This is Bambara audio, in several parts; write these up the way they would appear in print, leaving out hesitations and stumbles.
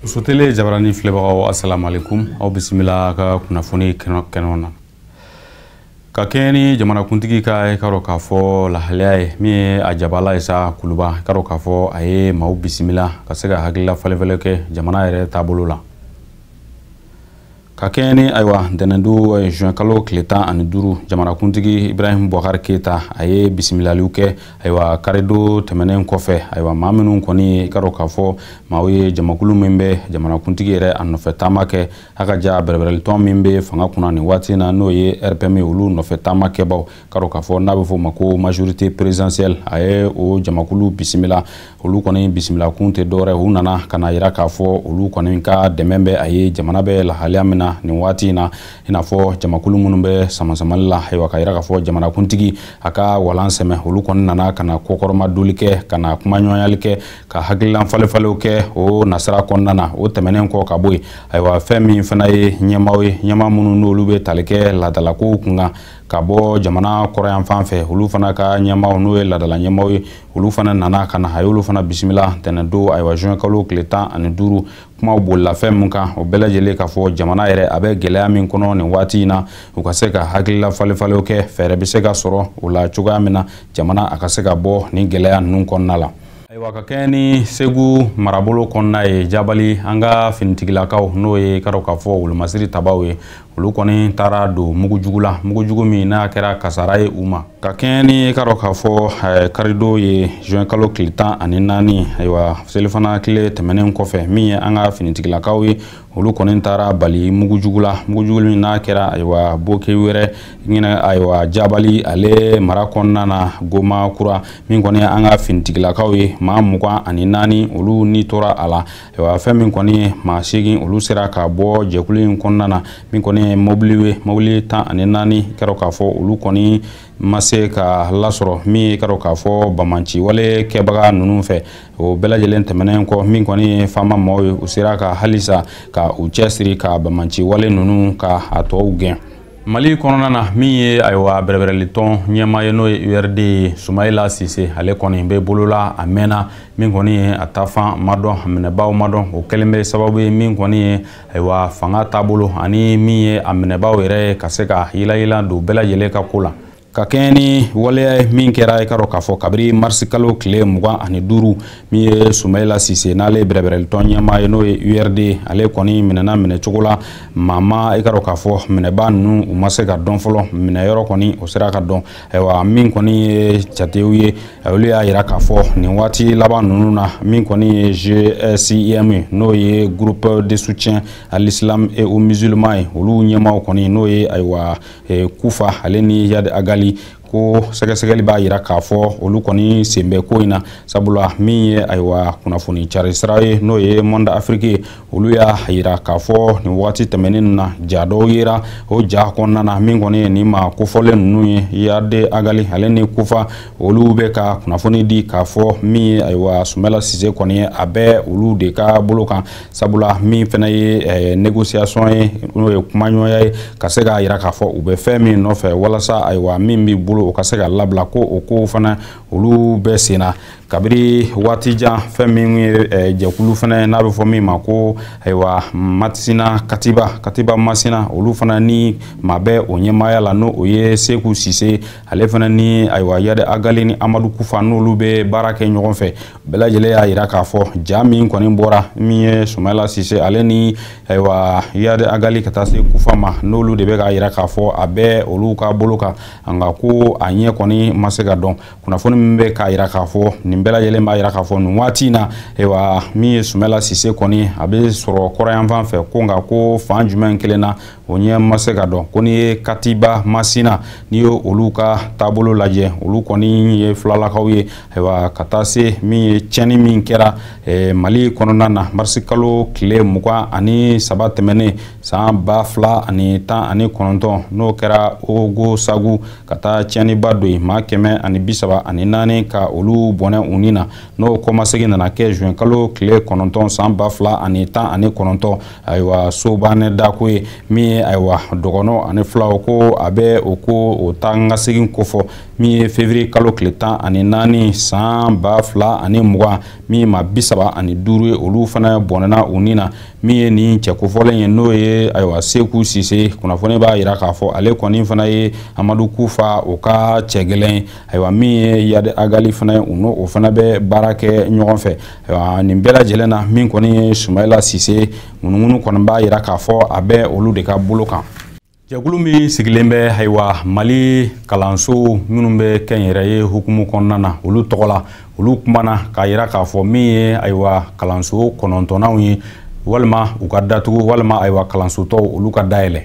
Muso télé jabarani filɛbagaw, assalamu alaikum. Aw bisimila ka kunnafoni kɛnɛ na. Ka kɛɲɛ ni jamanakuntigi ka i ka dɔn k'a fɔ lahalaya ye min ye a jabala ye sa Kuluba, i ka dɔn k'a fɔ a ye maaw bisimila ka se ka hakilila falenfalen kɛ jamana yɛrɛ taabolo la. Ka kɛɲɛ ni ayiwa ntɛnɛndon juin kalo tile 15, jamanakuntigi Ibrahim Boubacar Keita a ye bisimilaliw kɛ ayiwa karidon tɛmɛnen kɔfɛ. Ayiwa maa minnu kɔni i ka dɔn k'a fɔ maaw ye jamakulu min bɛ jamanakuntigi yɛrɛ a nɔfɛ taama kɛ, a ka ja bɛrɛbɛrɛlitɔn min bɛ fanga kunna nin waati in na n'o ye RPM ye, olu nɔfɛ taama kɛbaw ka dɔn k'a fɔ n'a bɛ fɔ o ma ko majorité présidentielle, a ye o jamakulu bisimila. Olu kɔni bisimila kun tɛ dɔwɛrɛ, u nana ka na yira k'a fɔ olu kɔni ka dɛmɛ bɛ a ye jamana bɛ lahalaya min na nin waati in na, i n'a fɔ jamakulu minnu bɛ samasamali la. Ayiwa ka yira k'a fɔ jamanakuntigi a ka walan sɛmɛ, olu kɔni nana ka na kokɔrɔma doli kɛ, ka na kumaɲɔgɔnyali kɛ, ka hakililan falenfalenw kɛ o nasira kɔnɔna na. O tɛmɛnen kɔ ka bɔ yen, ayiwa fɛn min fana ye ɲɛmaaw ye, ɲɛmaa minnu n'olu bɛ tali kɛ laadalakow kunkan ka bɔ jamana kɔrɔyanfan fɛ, olu fana ka ɲɛmaaw n'o ye laadala ɲɛmaaw ye, olu fana nana ka na a y'olu fana bisimila ntɛnɛndon ayiwa juin kalo tile 15. Kumaw bolila fɛn min kan, o bɛɛ lajɛlen k'a fɔ jamana yɛrɛ a bɛ gɛlɛya min kɔnɔ nin waati in na, u ka se ka hakilila falenfalenw kɛ, fɛɛrɛ bɛ se ka sɔrɔ o la cogoya min na jamana a ka se ka bɔ nin gɛlɛya ninnu kɔnɔna la. Ayiwa ka kɛɲɛ ni Segu marabolo kɔnɔna ye, Jabali an ka finitigilakaw n'o ye ka dɔn k'a fɔ wolomasiri tabaw ye, olu kɔni taara don mugujugu la, mugujugu min n'a kɛra kasara ye u ma. Ka kɛɲɛ ni ka dɔn k'a fɔ karidon ye juin kalo tile 14, ayiwa selifana tile tɛmɛnen kɔfɛ, min ye an ka finitigilakaw ye, olu kɔni taara bali mugujugu la, mugujugu min n'a kɛra ayiwa boke wɛrɛ ɲinɛ ayiwa Jabali ale mara kɔnɔna na Goma kura, min kɔni ye an ka finitigilakaw ye, maa 24 olu ni tora a la. Ayiwa fɛn min kɔni ye maa 8 olu sera ka bɔ jɛkulu in kɔnɔna na, min kɔni ye mobili ye, mobili 14 kɛra k'a fɔ olu kɔni ma se ka lasɔrɔ, min ye kɛra k'a fɔ bamanci wale kɛbaga ninnu fɛ. O bɛɛ lajɛlen tɛmɛnen kɔ, min kɔni ye faama maaw ye, u sera ka halisa ka u cɛsiri ka bamanci wale ninnu ka a tɔw gɛn. Mali kɔnɔna na, min ye ayiwa bɛrɛbɛrɛlitɔn ɲɛmaa ye n'o ye URD ye, Sumayila Sise, ale kɔni bɛ bolola a mɛnna, min kɔni ye a taafan ma dɔn, a minɛbaaw ma dɔn. O kɛlen bɛ sababu ye min kɔni ye ayiwa fanga taabolo ani min ye a minɛbaaw yɛrɛ ye ka se ka yilayila don bɛɛ lajɛlen ka ko la. Ka kɛɲɛ ni waleya ye min kɛra i ka dɔn k'a fɔ kabiri marisi kalo tile 25, min ye Sumayila Sise n'ale ye bɛrɛbɛrɛlitɔn ɲɛmaa ye n'o ye URD, ale kɔni minɛna minɛcogo la maa ma i ka dɔn k'a fɔ minɛbaa ninnu u ma se ka dɔn fɔlɔ, minɛyɔrɔ kɔni o sera ka dɔn. Ayiwa min kɔni ye jatew ye, olu y'a yira k'a fɔ nin waati laban ninnu na, min kɔni ye GSIM ye n'o ye groupe de soutien à l'islam et aux musulmans ye, olu ɲɛmaaw kɔni n'o ye ayiwa Kufa ale ni Yad Agali, ko sɛgɛsɛgɛli b'a yira k'a fɔ olu kɔni sen bɛ ko in na, sabula min ye ayiwa kunnafoni cari sira ye n'o ye Monde Afrique ye, olu y'a yira k'a fɔ nin waati tɛmɛnen na ja dɔw yera o ja kɔnɔna na, min kɔni ye nin maa kofɔlen ninnu ye Yad Agali ale ni Kufa, olu bɛ ka kunnafoni di k'a fɔ min ye ayiwa Sumayila Sise kɔni ye a bɛ olu de ka bolo kan, sabula min fana ye négociation ye n'o ye kumaɲɔgɔnya ye ka se k'a yira k'a fɔ u bɛ fɛn min nɔfɛ walasa ayiwa min b'i bolo o ka se ka labila, ko o ko fana olu bɛ sen na kabiri waati jan. Fɛn min ye jɛkulu fana n'a bɛ fɔ min ma ko ayiwa Masina Katiba Masina, olu fana ni maa bɛ o ɲɛmaaya la n'o o ye Seku Sise, ale fana ni ayiwa Yad Agali ni Amadu Kufa n'olu bɛ baara kɛ ɲɔgɔn fɛ. Bɛɛ lajɛlen y'a yira k'a fɔ ja min kɔni bɔra min ye Sumayila Sise ale ni ayiwa Yad Agali ka taa se Kufa ma, n'olu de bɛ k'a yira k'a fɔ a bɛ olu ka bolo kan, nka ko a ɲɛ kɔni ma se ka dɔn. Kunnafoni min bɛ k'a yira k'a fɔ nin bɛɛ lajɛlen b'a yira k'a fɔ nin waati in na ayiwa min ye Sumayila Sise kɔni a bɛ sɔrɔ kɔrɔyanfan fɛ, ko nka ko fan jumɛn kelen na o ɲɛ ma se ka dɔn. Ko n'i ye Katiba Masina n'i ye olu ka taabolo lajɛ, olu kɔni ye filalakaw ye, ayiwa ka taa se min ye tiɲɛni min kɛra Mali kɔnɔna na marisi kalo tile 23 tɛmɛnen san 2019, n'o kɛra Ogosagu ka taa tiɲɛniba don yen, maa 134 ka olu bɔnɛ u ni na. N'o kɔmasegin nana kɛ juin kalo tile 9 san 2019, ayiwa Sobanɛ Dako ye min ye ayiwa dɔgɔnɔ ani filaw ko a bɛ o ko o taa n ka segin kofɔ. Min ye février kalo tile 14 san 2020, min ye maa 35 ye, olu fana bɔnɛna u ni na. Min ye nin cɛ kofɔlen ye, n'o ye ayiwa Seku Sise, kunnafoni b'a yira k'a fɔ ale kɔni fana ye Amadu Kufa o ka cɛ gɛlɛn ye. Ayiwa min ye Yadi Agali fana ye, u n'o fana bɛ baara kɛ ɲɔgɔn fɛ. Ayiwa nin bɛɛ lajɛlen na, min kɔni ye Sumayila Sise, ŋunuŋunu kɔni b'a yira k'a fɔ a bɛ olu de ka bolo kan. Jɛkulu min sigilen bɛ ayiwa Mali kalanso minnu bɛ kɛnyɛrɛye hukumu kɔnɔna na, olu tɔgɔ la, olu kumana k'a yira k'a fɔ min ye ayiwa kalanso 9nanw ye, walima u ka datugu, walima ayiwa kalanso tɔw olu ka dayɛlɛ.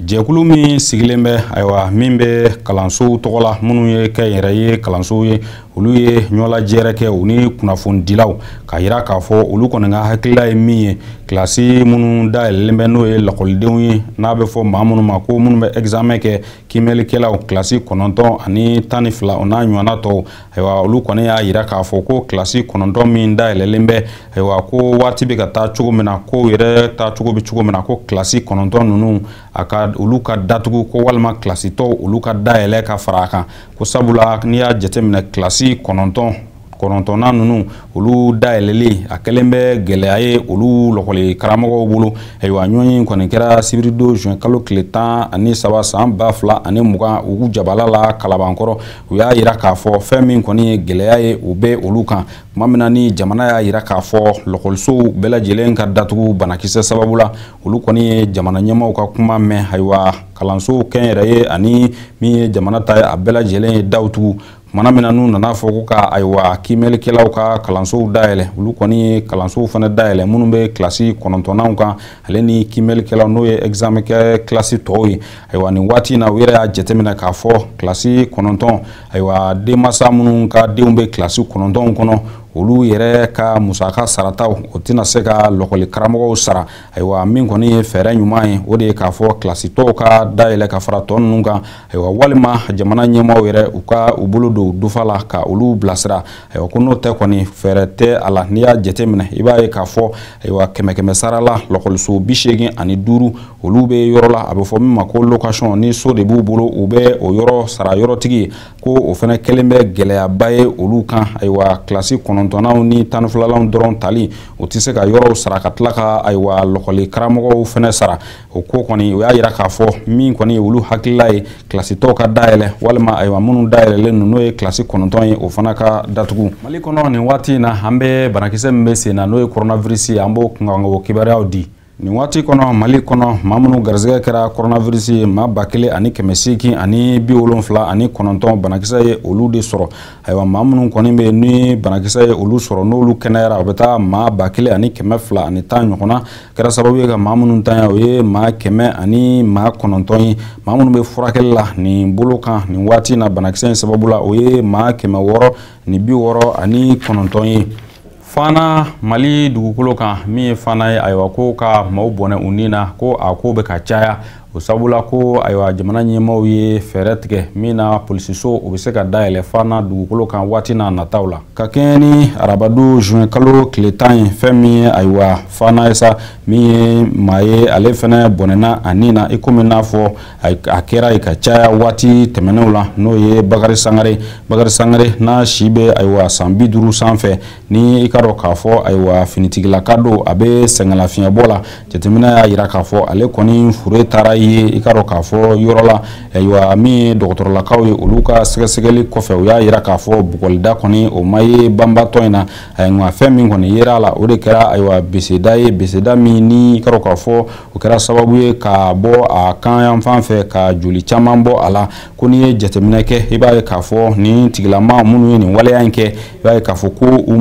Jɛkulu min sigilen bɛ ayiwa min bɛ kalansow tɔgɔ la, minnu ye kɛnyɛrɛye kalansow ye, olu ye ɲɔlajɛrɛ kɛ u ni kunnafonidilaw k'a yira k'a fɔ olu kɔni ka hakilila ye min ye, kilasi minnu dayɛlɛlen bɛ n'o ye lakɔlidenw ye, n'a bɛ fɔ maa minnu ma ko minnu bɛ examen kɛ, kiimɛlikɛlaw, kilasi 9 ani 12 o n'a ɲɔgɔnna tɔw. Ayiwa olu kɔni y'a yira k'a fɔ ko kilasi 9 min dayɛlɛlen bɛ, ayiwa ko waati bɛ ka taa cogo min na, kow yɛrɛ taa cogo bɛ cogo min na, ko kilasi 9 ninnu a ka olu ka datugu, ko walima kilasi tɔw olu ka dayɛlɛ ka fara a kan, ko sabula n'i y'a jateminɛ kilasi 9nan ninnu olu dayɛlɛlen a kɛlen bɛ gɛlɛya ye olu lɔkɔli karamɔgɔw bolo. Ayiwa ɲɔgɔn kɔni kɛra sibiridon juin kalo tile 13 san 2020 u jabala la Kalabankɔrɔ. U y'a yira k'a fɔ fɛn min kɔni ye gɛlɛya ye o bɛ olu kan, tuma min na ni jamana y'a yira k'a fɔ lɔkɔlisow bɛɛ lajɛlen ka datugu banakisɛ sababu la, olu kɔni ye jamana ɲɛmaaw ka kuma mɛn. Ayiwa kalansow kɛnyɛrɛye ani min ye jamana ta ye, a bɛɛ lajɛlen ye daw tugu. Kumana min na n'u nana fɔ ko ka ayiwa kiimɛlikɛlaw ka kalansow dayɛlɛ, olu kɔni ye kalansow fana dayɛlɛ minnu bɛ kilasi 9nanw kan, ale ni kiimɛlikɛlaw n'o ye examen kɛ kilasi tɔw ye. Ayiwa nin waati in na, u yɛrɛ y'a jateminɛ k'a fɔ kilasi 9, ayiwa denmansa minnu ka denw bɛ kilasi 9 kɔnɔ, olu yɛrɛ ka musaka sarataw o tɛna se ka lɔkɔli karamɔgɔw sara. Ayiwa min kɔni ye fɛɛrɛ ɲuman ye, o de ye k'a fɔ kilasi tɔw ka dayɛlɛ ka fara tɔ ninnu kan, ayiwa walima jamana ɲɛmaaw yɛrɛ u ka u bolo don dufa la ka olu bilasira. Ayiwa ko n'o tɛ kɔni fɛɛrɛ tɛ a la. N'i y'a jateminɛ, i b'a ye k'a fɔ ayiwa 100 sara la lɔkɔliso 85 olu bɛ yɔrɔ la, a bɛ fɔ min ma ko location, ni so de b'u bolo, u bɛ o yɔrɔ sara yɔrɔtigi ye, ko o fana kɛlen bɛ gɛlɛyaba ye olu kan. Ayiwa kilasi 9nanw ni 12lanw dɔrɔn tali, o tɛ se ka yɔrɔw sara ka tila ka ayiwa lɔkɔli karamɔgɔw fana sara. O ko kɔni o y'a yira k'a fɔ min kɔni ye olu hakilila ye, kilasi tɔw ka dayɛlɛ, walima ayiwa minnu dayɛlɛlen don n'o ye kilasi 9 ye, o fana ka datugu. Mali kɔnɔ nin waati in na, an bɛ banakisɛ min bɛ sen na n'o ye coronavirus ye, an b'o kunkanko kibaruyaw di. Nin waati kɔnɔ Mali kɔnɔ, maa minnu garisɛgɛ kɛra coronavirus ye, maa 1879 banakisɛ ye olu de sɔrɔ. Ayiwa maa minnu kɔni bɛ ni banakisɛ ye olu sɔrɔ, n'olu kɛnɛyara, o bɛ taa maa 1210 ɲɔgɔnna. Kɛra sababu ye ka maa minnu tanya, o ye maa 109 ye. Maa minnu bɛ furakɛli la nin bolo kan nin waati in na banakisɛ in sababu la, o ye maa 669 ye. Fana Mali dugukolo kan, min ye fana ye, ayiwa ko ka maaw bɔnɛ u ni na, ko a ko bɛ ka caya. O sabula ko ayiwa jamana ɲɛmaaw ye fɛɛrɛ tigɛ min na polisiso o bɛ se ka dayɛlɛ fana dugukolo kan waati n'a nataw la. Ka kɛɲɛ ni arabado juin kalo tile 10 ye, fɛn min ye ayiwa fana ye sa, min ye maa ye ale fana bɔnɛna a ni na, i komi n'a fɔ a kɛra yen ka caya waati tɛmɛnenw la, n'o ye Bakari Sangare. Bakari Sangare n'a si bɛ ayiwa san 50 sanfɛ, ni i ka dɔn k'a fɔ ayiwa finitigilaka don, a bɛ sɛgɛnlafiɲɛbɔ la. Jateminɛ y'a yira k'a fɔ ale kɔni fure taara ye i ka dɔn k'a fɔ yɔrɔ la. Ayiwa min ye dɔgɔtɔrɔlakaw ye, olu ka sɛgɛsɛgɛli kɔfɛ, u y'a yira k'a fɔ bugɔlida kɔni o ma ye banbatɔ in na. Ayiwa fɛn min kɔni yera a la, o de kɛra ayiwa beseda ye, beseda min ni i ka dɔn k'a fɔ o kɛra sababu ye ka bɔ a kan yanfan fɛ ka joli caman bɔ a la. Ko n'i ye jateminɛ kɛ, i b'a ye k'a fɔ nin tigilama minnu ye nin waleya in kɛ, i b'a ye k'a fɔ ko u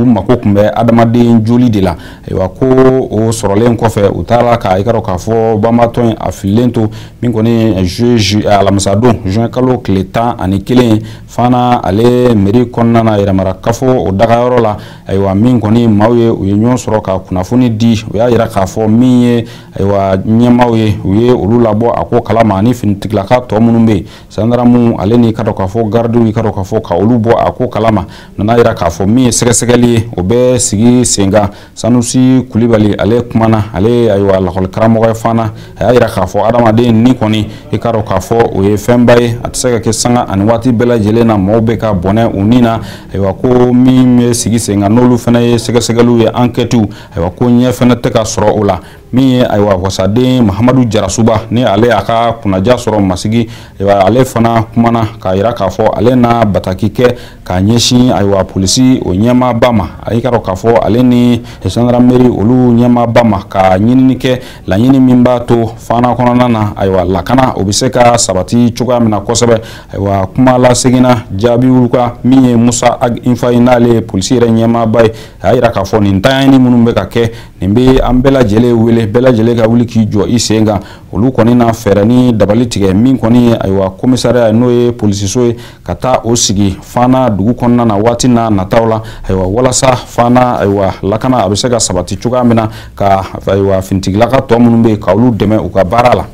mako tun bɛ adamaden joli de la. Ayiwa ko o sɔrɔlen kɔfɛ, u taara ka i ka dɔn k'a fɔ banbatɔ in a fililen to min kɔni juin alamisadon juin kalo tile 11 Fana ale mairie kɔnɔna na yɛrɛmara kafo o dagayɔrɔ la. Ayiwa min kɔni maaw ye u ye ɲɔgɔn sɔrɔ ka kunnafoni di, u y'a yira k'a fɔ min ye ayiwa ɲɛmaaw ye u ye olu labɔ a ko kalama ani finitigilaka tɔ minnu bɛ yen sandaramu ale ni ka dɔn k'a fɔ gardiw ka dɔn k'a fɔ ka olu bɔ a ko kalama. Nana yira k'a fɔ min ye sɛgɛsɛgɛli ye o bɛ sigi sen kan. Sanusi Kulibali ale kumana, ale ayiwa lakɔli karamɔgɔ ye Fana, a y'a yira k'a fɔ adamaden ni kɔni i ka dɔn k'a fɔ o ye fɛnba ye, a tɛ se ka kɛ sanga ani waati bɛɛ lajɛlen na maaw bɛ ka bɔnɛ u ni na. Ayiwa ko min bɛ sigi sen kan n'olu fana ye sɛgɛsɛgɛliw ye enquêtes, ayiwa ko ɲɛ fana tɛ ka sɔrɔ o la. Min ye ayiwa wasaden Mahamadu Jarasuba ni ale y'a ka kunnaja sɔrɔ Masigi, ayiwa ale fana kumana k'a yira k'a fɔ ale na bataki kɛ k'a ɲɛsin ayiwa polisi o ɲɛmaaba ma. A y'i ka dɔn k'a fɔ ale ni gendarmerie olu ɲɛmaaba ma ka ɲinini kɛ laɲini min b'a to Fana kɔnɔna na ayiwa lakana o bɛ se ka sabati cogoya min na kosɛbɛ. Ayiwa kuma laseginna jaabiw ka min ye Musa Infayi n'ale ye polisi yɛrɛ ɲɛmaaba ye, a y'a yira k'a fɔ nin ntanyani minnu bɛ ka kɛ nin bɛ an bɛɛ lajɛlen wele bɛɛ lajɛlen ka wuli k'i jɔ i sen kan. Olu kɔni na fɛɛrɛ ni dabali tigɛ min kɔni ye ayiwa commissariat n'o ye polisiso ye ka taa o sigi Fana dugu kɔnɔna na waati n'a nataw la, ayiwa walasa Fana ayiwa lakana a bɛ se ka sabati cogoya min na ka ayiwa finitigilaka tɔ minnu bɛ yen ka olu dɛmɛ u ka baara la.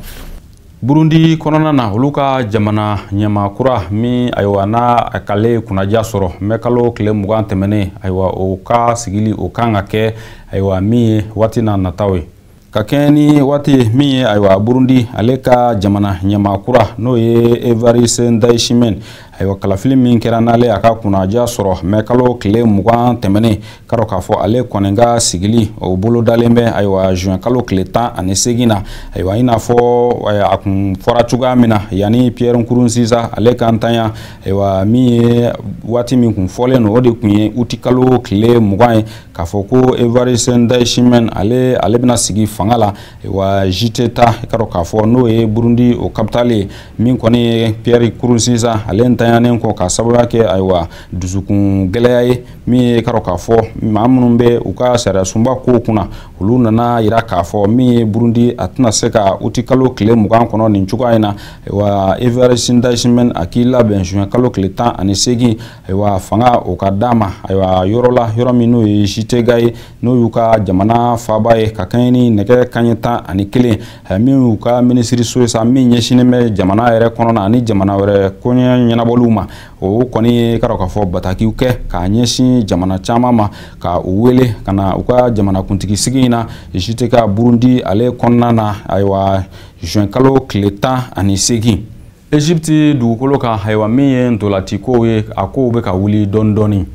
Burundi kɔnɔna na olu ka jamana ɲɛmaa kura min ayiwa n'a k'ale kunnaja sɔrɔ mɛ kalo tile 20 tɛmɛnen, ayiwa o ka sigili o kan ka kɛ ayiwa min ye waati n'a nataw ye. Ka kɛɲɛ ni waati min ye ayiwa Burundi ale ka jamana ɲɛmaa kura n'o ye Evariste Ndayishimiye, ayiwa kalafili min kɛra n'ale a ka kunnaja sɔrɔ mɛ kalo tile 20 tɛmɛnen, ka dɔn k'a fɔ ale kɔni ka sigili o bolodalen bɛ ayiwa juin kalo tile 18 na. Ayiwa i n'a fɔ a kun fɔra cogoya min na yanni Pierre Nkurunziza ale ka ntanya, ayiwa min ye waati min kun fɔlen don o de kun ye uti kalo tile 20 ye, k'a fɔ ko Evariste Ndayishimiye ale bɛna sigi fanga la ayiwa Gitega, i ka dɔn k'a fɔ n'o ye Burundi o capitale ye. Min kɔni ye Pierre Nkurunziza ale ntanyanen kɔ k'a sababuya kɛ ayiwa dusukun gɛlɛya ye min ye ka dɔn k'a fɔ maa minnu bɛ u ka sariya sunba kow kunna olu nana yira k'a fɔ min ye Burundi a tɛna se ka uti kalo tile 20 kɔnɔ nin cogoya in na. Ayiwa Evariste Ndayishimiye a k'i labɛn juin kalo tile 18, ayiwa fanga o ka d'a ma ayiwa yɔrɔ la yɔrɔ min n'o ye Gitega ye n'o y'u ka jamana faaba ye ka kɛɲɛ ni nɛgɛ kanɲɛ 11, min y'u ka minisiriso ye sa min ɲɛsinnen bɛ jamana yɛrɛ kɔnɔna ani jamana wɛrɛ koɲɛ ɲɛnabɔliw ma. O kɔni ye ka dɔn k'a fɔ batakiw kɛ k'a ɲɛsin jamana caman ma ka u wele ka na u ka jamanakuntigi sigi in na Gitega Burundi ale kɔnɔna na ayiwa juin kalo tile 18. Egypte dugukolo kan ayiwa min ye ntolati kow ye a kow bɛ ka wuli dɔɔni dɔɔni.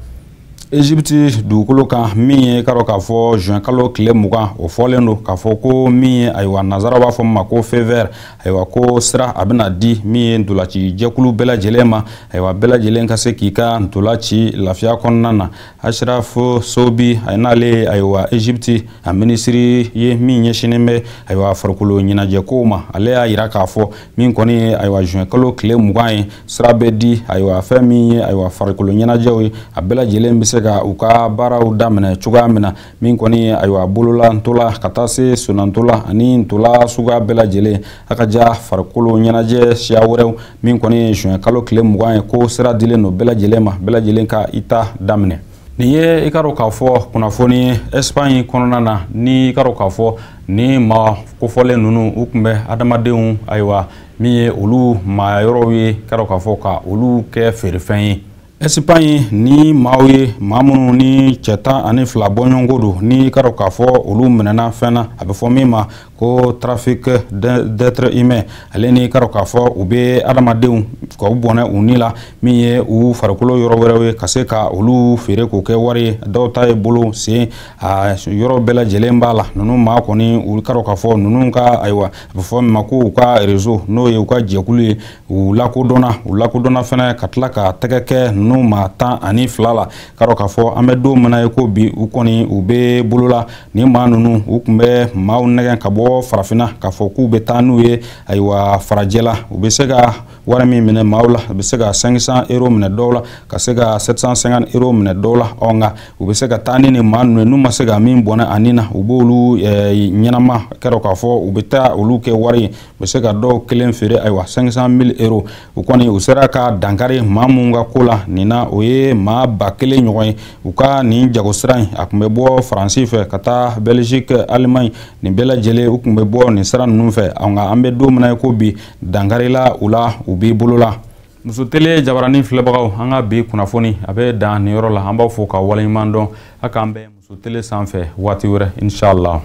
Egypte dugukolo kan min ye ka dɔn k'a fɔ juin kalo tile 20 o fɔlen don k'a fɔ ko min ye ayiwa nanzaraw b'a fɔ min ma ko feu vert, ayiwa ko sira a bɛna di min ye ntolaci jɛkulu bɛɛ lajɛlen ma, ayiwa bɛɛ lajɛlen ka se k'i ka ntola ci lafiya kɔnɔna na. Ashraf Sobi n'ale ayiwa Egypte a minisiri ye min ɲɛsinnen bɛ ayiwa farikolo ɲɛnajɛkow ma, ale y'a yira k'a fɔ min kɔni ye ayiwa juin kalo tile 20 ye sira bɛ di ayiwa fɛn min ye ayiwa farikolo ɲɛnajɛw ye a bɛɛ lajɛlen bɛ se ka u ka baaraw daminɛ cogoya min na. Min kɔni ye ayiwa bolola ntola ka taa se sonnantola ani ntola suguya bɛɛ lajɛlen a ka ja farikolo ɲɛnajɛ siya wɛrɛw min kɔni ye juin kalo tile 20 ye ko sira dilen don bɛɛ lajɛlen ma bɛɛ lajɛlen ka i ta daminɛ. Nin ye i ka dɔn k'a fɔ kunnafoni Espagne kɔnɔna na ni i ka dɔn k'a fɔ ni maa kofɔlen ninnu u tun bɛ adamadenw ayiwa min ye olu maa yɔrɔw ye ka dɔn k'a fɔ ka olu kɛ feerefɛn ye. Espagne ni maaw ye maa minnu ni cɛ 12 bɔɲɔgɔnko don ni ka dɔn k'a fɔ olu minɛna fɛn na a bɛ fɔ min ma ko trafic d'être humain, ale ni ka dɔn k'a fɔ u bɛ adamadenw ka u bɔnɛ u ni la min ye u farikolo yɔrɔ wɛrɛw ye ka se ka olu feere k'o kɛ wari ye, dɔw ta ye bolo sen a yɔrɔ bɛɛ lajɛlen b'a la. Ninnu maa kɔni u ka dɔn k'a fɔ ninnu ka ayiwa a bɛ fɔ min ma ko u ka réseau n'o ye u ka jɛkulu ye u lakodɔnna fɛnɛ ka tila ka tɛgɛ kɛ ninnu ninnu maa 12 la. K'a dɔn k'a fɔ an bɛ don min na i ko bi, u kɔni u bɛ bolo la. Nin maa ninnu, u tun bɛ maaw nɛgɛn ka bɔ farafinna k'a fɔ k'u bɛ taa n'u ye ayiwa farajɛ la. U bɛ se ka wari min minɛ maaw la, u bɛ se ka 500 euros minɛ dɔw la, ka se ka 750 euros minɛ dɔw la. Ɔ nka u bɛ se ka taa ni nin maa ninnu ye, n'u ma se ka min bɔnɛ a nin na, u b'olu ɲɛnama kɛrɔ k'a fɔ u bɛ taa olu kɛ wari ye. U bɛ se ka dɔw kelen feere ayiwa 500 000 euros. U kɔni u sera ka dankari maa minnu ka ko la nin na, o ye maa 1000 ɲɔgɔn ye. U ka nin jago sira in, a tun bɛ bɔ Faransi fɛ ka taa Belgique, Allemagne, nin bɛɛ lajɛlen u tun bɛ bɔ nin sira ninnu fɛ. Nka an bɛ don min na i ko bi, dankarila u la, u b'i bolo la. Muso tele jabaranin filɛbagaw, an ka bi kunnafoni a bɛ dan nin yɔrɔ la. An b'aw fo ka waleɲuman dɔn. A k'an bɛn muso tele sanfɛ waati wɛrɛ, inshallah.